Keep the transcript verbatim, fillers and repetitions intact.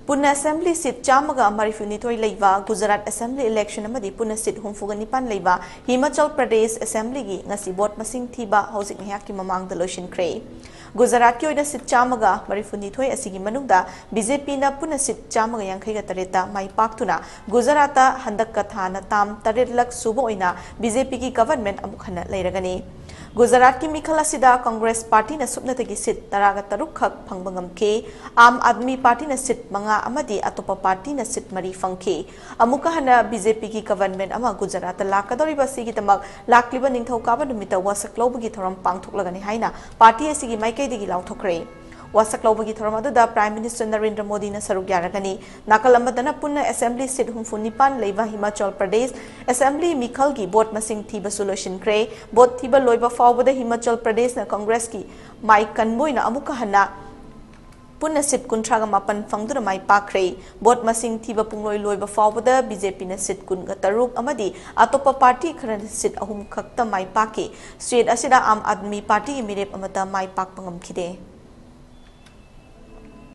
ꯄꯨꯟꯅ ꯑꯦꯁꯦꯝꯕ꯭ꯂꯤ ꯁꯤꯠ ꯆꯥꯝꯃꯒ ꯃꯔꯤꯐꯨꯅꯤꯊꯣꯏ ꯂꯩꯕ ꯒꯨꯖꯔꯥꯠ ꯑꯦꯁꯦꯝꯕ꯭ꯂꯤ ꯏꯂꯦꯛꯁꯟ ꯑꯃꯗꯤ ꯄꯨꯟꯅ ꯁꯤꯠ ꯍꯨꯝꯐꯨꯒ ꯅꯤꯄꯥꯟ ꯂꯩꯕ ꯍꯤꯃꯥꯆꯜ ꯄ꯭ꯔꯗꯦꯁ ꯑꯦꯁꯦꯝꯕ꯭ꯂꯤꯒꯤ ꯉꯁꯤ ꯚꯣꯠ ꯃꯁꯤꯡ ꯊꯤꯕ ꯍꯧꯖꯤꯛ ꯉꯥꯏꯍꯥꯛꯀꯤ ꯃꯃꯥꯡꯗ ꯂꯣꯏꯁꯤꯟꯈ꯭ꯔꯦ꯫ ꯒꯨꯖꯔꯥꯠꯀꯤ ꯑꯣꯏꯅ ꯁꯤꯠ ꯆꯥꯝꯃꯒ ꯃꯔꯤꯐꯨꯅꯤꯊꯣꯏ ꯑꯁꯤꯒꯤ ꯃꯅꯨꯡꯗ ꯕꯤ ꯖꯦ ꯄꯤꯅ ꯄꯨꯟꯅ ꯁꯤꯠ ꯆꯥꯝꯃꯒ ꯌꯥꯡꯈꯩꯒ ꯇꯔꯦꯠꯇ ꯃꯥꯏ ꯄꯥꯛꯇꯨꯅ ꯒꯨꯖꯔꯥꯠꯇ ꯍꯟꯗꯛꯀ ꯊꯥꯅ ꯇꯥꯝ ꯇꯔꯦꯠꯂꯛ ꯁꯨꯕ ꯑꯣꯏꯅ ꯕꯤ ꯖꯦ ꯄꯤꯒꯤ ꯒꯚꯔꯟꯃꯦꯟꯠ ꯑꯃꯨꯛ ꯍꯟꯅ ꯂꯩꯔꯒꯅꯤ꯫ ꯒꯨꯖꯔꯥꯠꯀꯤ ꯃꯤꯈꯜ ꯑꯁꯤꯗ ꯀꯪꯒ꯭ꯔꯦꯁ ꯄꯥꯔꯇꯤꯅ ꯁꯨꯞꯅꯇꯒꯤ ꯁꯤꯠ ꯇꯔꯥꯒ ꯇꯔꯨꯛ ꯈꯛ ꯐꯪꯕ ꯉꯝꯈꯤ꯫ ꯑꯥꯝ ꯑꯥꯗꯃꯤ ꯄꯥꯔꯇꯤꯅ ꯁꯤꯠ ꯃꯉꯥ ꯑꯃꯗꯤ ꯑꯇꯣꯞꯄ ꯄꯥꯔꯇꯤꯅ ꯁꯤꯠ ꯃꯔꯤ ꯐꯪꯈꯤ꯫ ꯑꯃꯨꯛꯀ ꯍꯟꯅ ꯕꯤ ꯖꯦ ꯄꯤꯒꯤ ꯒꯚꯔꯟꯃꯦꯟꯠ ꯑꯃ ꯒꯨꯖꯔꯥꯠꯇ ꯂꯥꯛꯀꯗꯧꯔꯤꯕ ꯑꯁꯤꯒꯤꯗꯃꯛ ꯂꯥꯛꯂꯤꯕ ꯅꯤꯡꯊꯧꯀꯥꯕ ꯅꯨꯃꯤꯠꯇ ꯋꯥꯁꯛ ꯂꯧꯕꯒꯤ ꯊꯧꯔꯝ ꯄꯥꯡꯊꯣꯛꯂꯒꯅꯤ ꯍꯥꯏꯅ ꯄꯥꯔꯇꯤ ꯑꯁꯤꯒꯤ ꯃꯥꯏꯀꯩꯗꯒꯤ ꯂꯥꯎꯊꯣꯛꯈ꯭ꯔꯦ꯫ ꯋꯥꯁꯛ ꯂꯧꯕꯒꯤ ꯊꯧꯔꯝ ꯑꯗꯨꯗ ꯄ꯭ꯔꯥꯏꯝ ꯃꯤꯅꯤꯁꯇꯔ ꯅꯔꯦꯟꯗ꯭ꯔ ꯃꯣꯗꯤꯅ ꯁꯔꯨꯛ ꯌꯥꯔꯒꯅꯤ꯫ ꯅꯥꯀꯜ ꯑꯃꯗꯅ ꯄꯨꯟꯅ ꯑꯦꯁꯦꯝꯕ꯭ꯂꯤ ꯁꯤꯠ ꯍꯨꯝꯐꯨ ꯅꯤꯄꯥꯟ ꯂꯩꯕ ꯍꯤꯃꯥꯆꯜ ꯄ꯭ꯔꯗꯦꯁ ꯑꯦꯁꯦꯝꯕ꯭ꯂꯤ ꯃꯤꯈꯜꯒꯤ ꯚꯣꯠ ꯃꯁꯤꯡ ꯊꯤꯕꯁꯨ ꯂꯣꯏꯁꯤꯟꯈ꯭ꯔꯦ꯫ ꯚꯣꯠ ꯊꯤꯕ ꯂꯣꯏꯕ ꯐꯥꯎꯕꯗ ꯍꯤꯃꯥꯆꯜ ꯄ꯭ꯔꯗꯦꯁꯅ ꯀꯪꯒ꯭ꯔꯦꯁꯀꯤ ꯃꯥꯏ ꯀꯟꯕ ꯑꯣꯏꯅ ꯑꯃꯨꯛꯀ ꯍꯟꯅ ꯄꯨꯟꯅ ꯁꯤꯠ ꯀꯨꯟꯊ꯭ꯔꯥꯒ ꯃꯥꯄꯟ ꯐꯪꯗꯨꯅ ꯃꯥꯏ ꯄꯥꯛꯈ꯭ꯔꯦ꯫ ꯚꯣꯠ ꯃꯁꯤꯡ ꯊꯤꯕ ꯄꯨꯡꯂꯣꯏ ꯂꯣꯏꯕ ꯐꯥꯎꯕꯗ ꯕꯤ ꯖꯦ ꯄꯤꯅ ꯁꯤꯠ ꯀꯨꯟꯒ ꯇꯔꯨꯛ ꯑꯃꯗꯤ ꯑꯇꯣꯞꯄ ꯄꯥꯔꯇꯤ ꯈꯔꯅ ꯁꯤꯠ ꯑꯍꯨꯝ ꯈꯛꯇ ꯃꯥꯏ ꯄꯥꯛꯈꯤ꯫ ꯁ꯭ꯇꯦꯠ ꯑꯁꯤꯗ ꯑꯥꯝ ꯑꯥꯗꯃꯤ ꯄꯥꯔꯇꯤꯒꯤ ꯃꯤꯔꯦꯞ ꯑꯃꯠꯇ ꯃꯥꯏ ꯄꯥꯛꯄ ꯉꯝꯈꯤꯗꯦ꯫